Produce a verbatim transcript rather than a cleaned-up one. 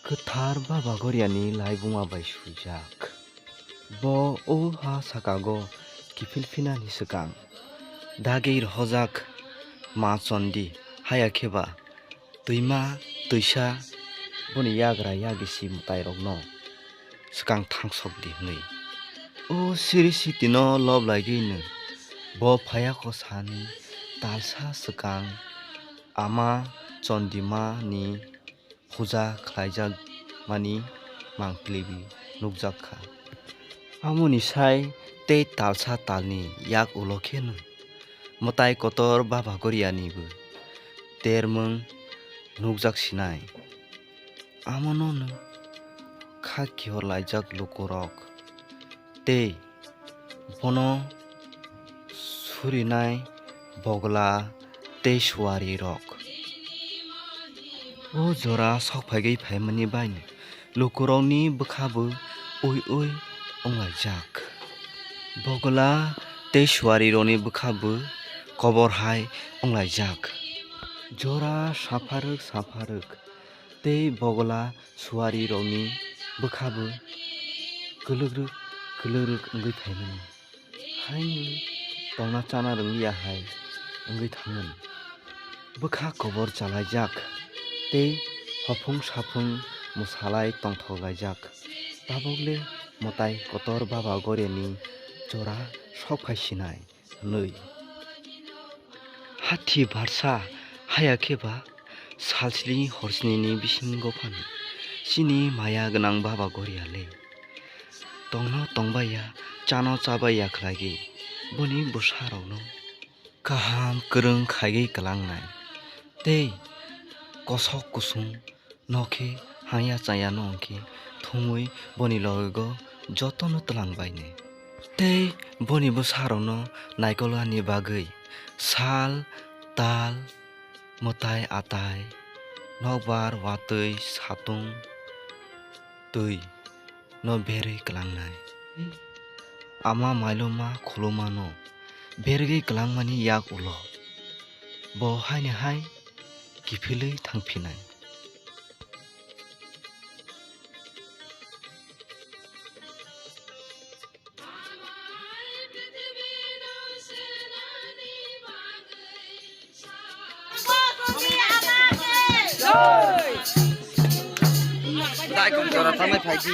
Kwthar Baba Goriani laibuma bai swijak. Bo o ha sakago kiphil phinani swkang dagwi rohorjak ma chondi, haya khe ba twima twisa boni yagra yagisi mwtairokno swkang thangsok di hwnwi. O siri sitino lob laigwino bo phaiya kho sani talsa swkang ama chondimani puja khlaijak mani mangpili nukjak kha. Amoni sai tei talsa talni yak ulo kheno mwtai kotor Baba Goriani bo termung nukjak sinai. Amono no kha kihor laijak lukurok tei bono surinai bogla tei suari rok. O jora sok phaigwi phaimani bai lukurokni bwkha bo ui ui wnglaijak. Bogla tei suari rokni bwkha bo kobor hai wnglaijak. Jora sapharwk sapharwk tei bogla suari rokni bwkha bo kwlwkrwk kwlwkrwk wngwi phaimani. Haino tongna chana rwngya hai wngwi thangmani. Bwkha kobor chalaijak tei hophung saphung mwsalai tongthok laijak. Tabukle mwtai kotor Baba Goriani jora sok phai sinai hwnwi. Hathi barsa haya khe ba salsni horsnini bisingo phano chini maya gwnang Baba Goriale tongno tongbaiya, chano chabaiya khlaigwi boni bwsarokno kaham kwrwng khaigwi kwlangnai tei kosok kusung nokhe hangya chaya no hwnkhe thumwi boni logego jotono twlangbainai. Tei boni bwsarokno naikolnani bagwi sal, tal, mwtai atai, nokbar, watwi, satung, twi no berwi kwlangnai. Ama mailuma khulumano berwi kwlangmani yak ulo bo haini hai kiphilwi thangphinai. Dai kong jora thanai phaidi.